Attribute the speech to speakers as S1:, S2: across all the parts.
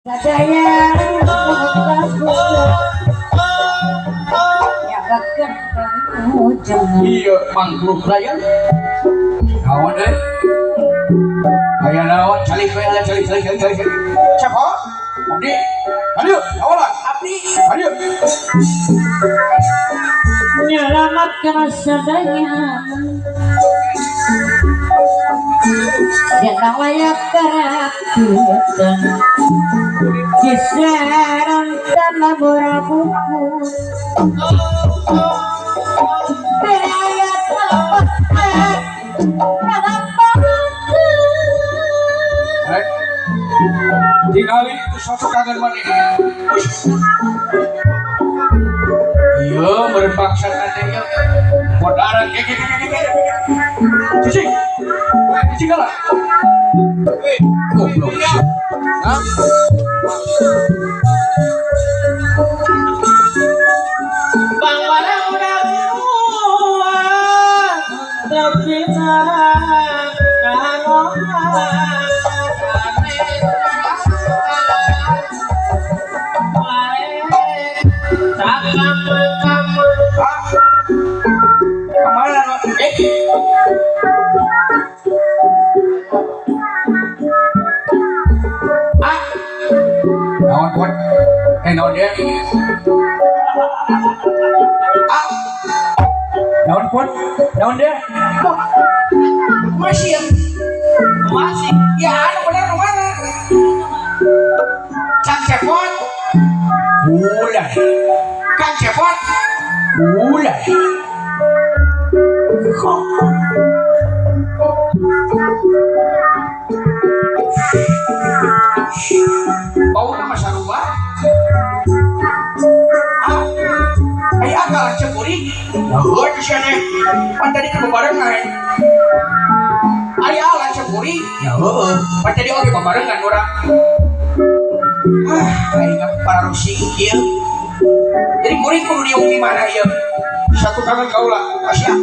S1: Sadaya
S2: Iya, mangkluk raya. Naon euy? Aya naon? Calik we lah, calik calik calik calik. Siapa? Abdi. Ayo, awalan. Abdi. Ayo.
S1: Menyelamatkan sadaya dan layak kerakyatan kisaran tanah berabuku
S2: Tingali itu sosok kangen maneh. Iya, meureun bangsa teh ieu. Bodaran ge ge ge ge ge. Cicing. Cicing kalah. Goblok. Hah?
S3: Bang warang udah tapi
S2: Kemana lo? Ah. Naon pun? Naon dia? Ah. Naon pun? Naon dia? Masih ya? Masih. Ya, anu bener nu mana? Kang Cepot. Gula. Kang Cepot. Gula. Kok bau nama sarua? Ah, ai akal cekuring. Heuh sia teh. Pan tadi teh bebarengan. Ari ala cekuring. Ya heueuh. Pan tadi oge bebarengan urang. Ah, aing pararusing ieu. Jadi kuring kudu diung di mana ieu? Satu tangan kaula, kasih.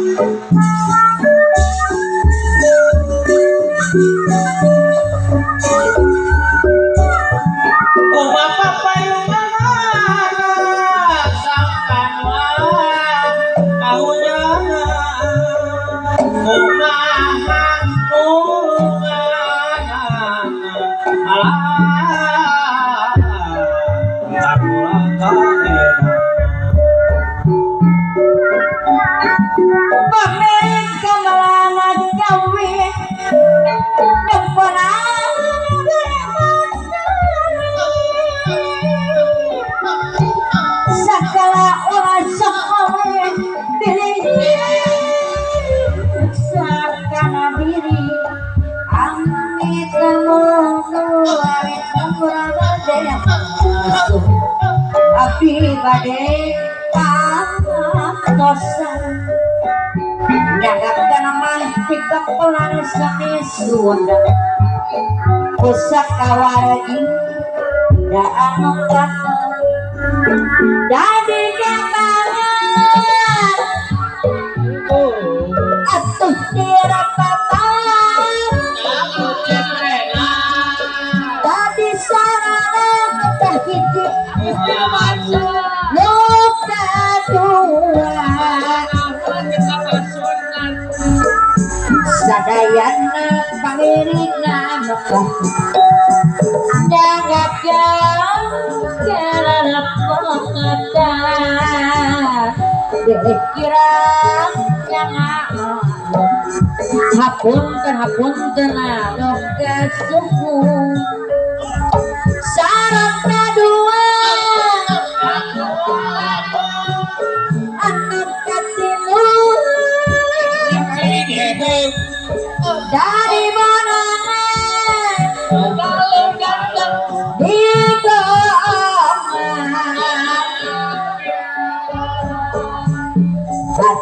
S1: Sakala orang sekolah pilih sakana diri amit temu amit temu api bade patosan nyagapkan mantik kepelan seni Sunda pusaka wargi daan jadi kepangan atuh dirapatan tadi sarana teh hiji luka dua sadayana pangirina Mekah nyanggapkeun kirang hapunten hapunten anu kasuku syaratna dua anu katilu dari mana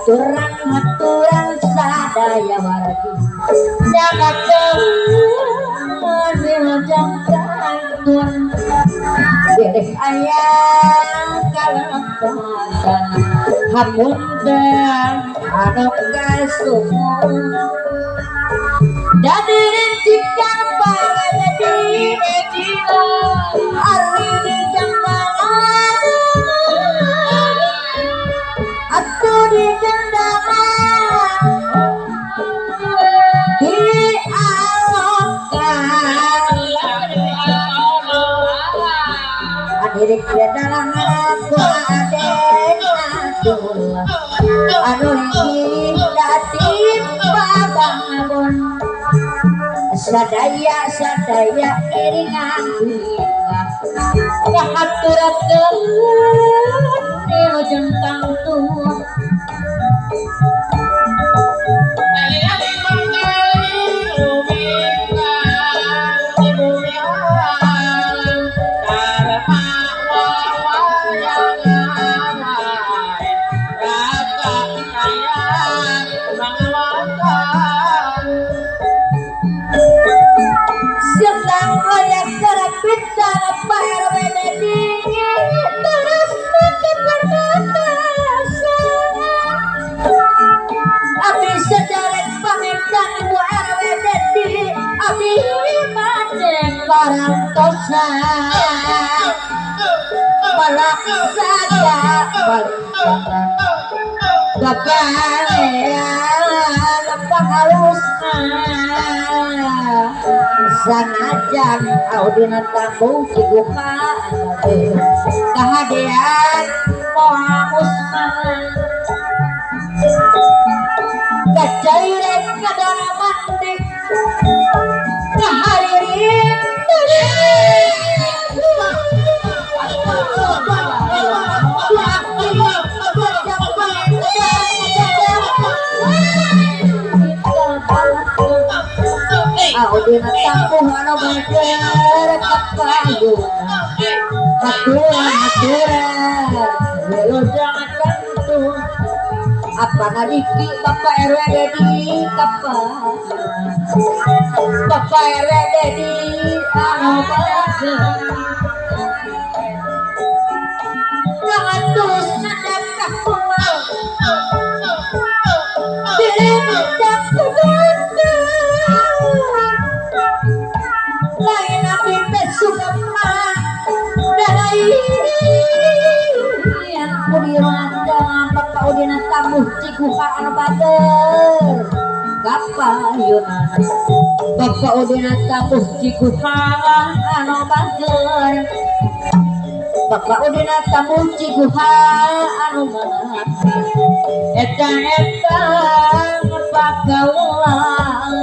S1: aturan-aturan sadaya wargi nyagakeun wilujeng kantun bilih aya kalepatan hapunten anu kasuhun dadi rincikan pangadi Ari di jambangan atuh di jambangan di alokan adirik dalam aku aden aduh anu dati babangabon sadaya sadaya iringan kahaturakeun wilujeng tangtu. Sedang layak kerapitan Pak RW dingin terus ke abdi sederek pamitan Ibu RW Dedi abdi bade parantosan malaksana babarean pangalusna sanajan audina tanggung ciguha kahadean moal musnah kacairet kadara mandik kaharirin Audina tangguh anu bager kapayun aturan aturan wilujeng tentu apa nadiki Bapak RW Dedi kapan Bapak RW Dedi anu bager jangan terus ngadep kapulang bilintang lain abdi teh suka dalain kudiranda Bapak Udina tamuh ciguha anu bager kapayunan Bapak Udina tamuh ciguha anu bager Bapak Udina tamuh ciguha anu manah eta eta pagaulan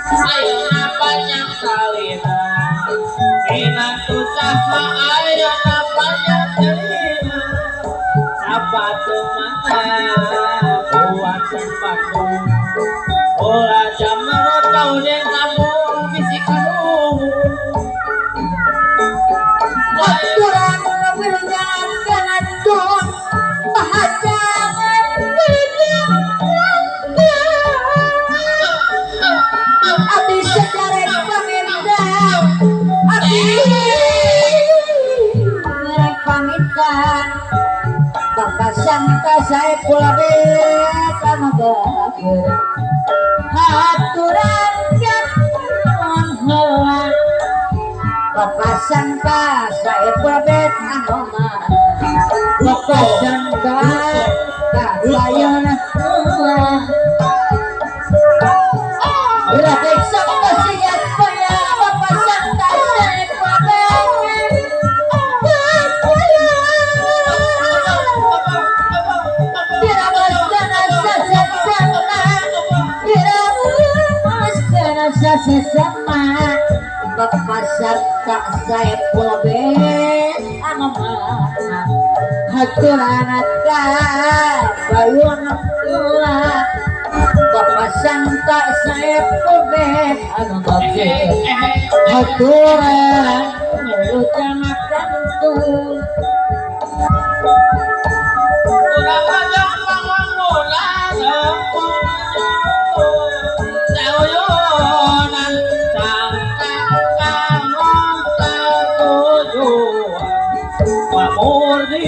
S3: Ayeuna panjang salina minantu saha ayeuna panjang salina sapatu mata buat sepatu ulah jamerot kau jeung tamu bisi kamu
S1: aturan wilujeng kanatun pahajangan abdi sederek pamitan abdi rek pamitan Bapak Sangka Saepul Abed anu bager haturan katon heula Bapak Sangka Saepul Abed anu mah Bapak Sangka kabayon heula Rakyat Sangka siap paya Bapak Sangka Saepul Abed sesama Bapak Sangka Saepul Abed anu mana haturan kabayun heula Bapak Sangka Saepul Abed anu bager haturan wilujeng tentu
S3: urang lajang pangwangunan sauyunan sangka kangong katujuan pamurdi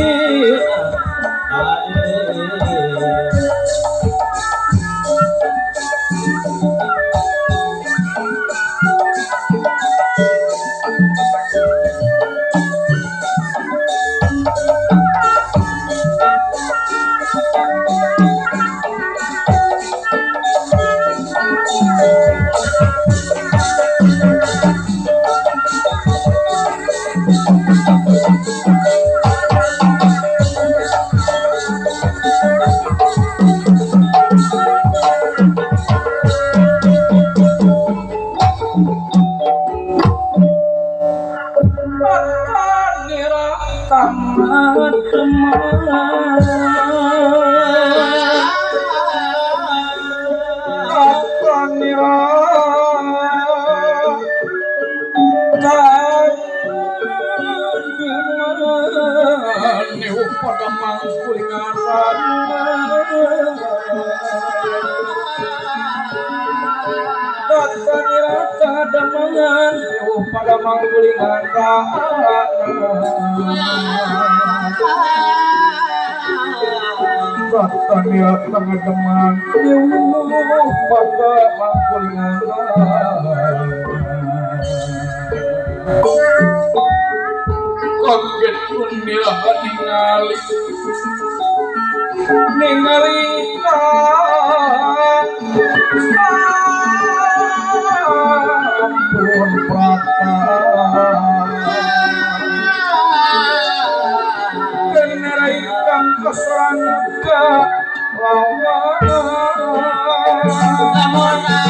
S2: Tatanira taman teman Tatanira taman pada mangkulingan. Tatanira tadamangan pada mangkulingan. Tatanira tadamangan pada mangkulingan. Kaget undilah ningali ningali sampun prata kenerai kang keserangga lawan.
S3: Lamun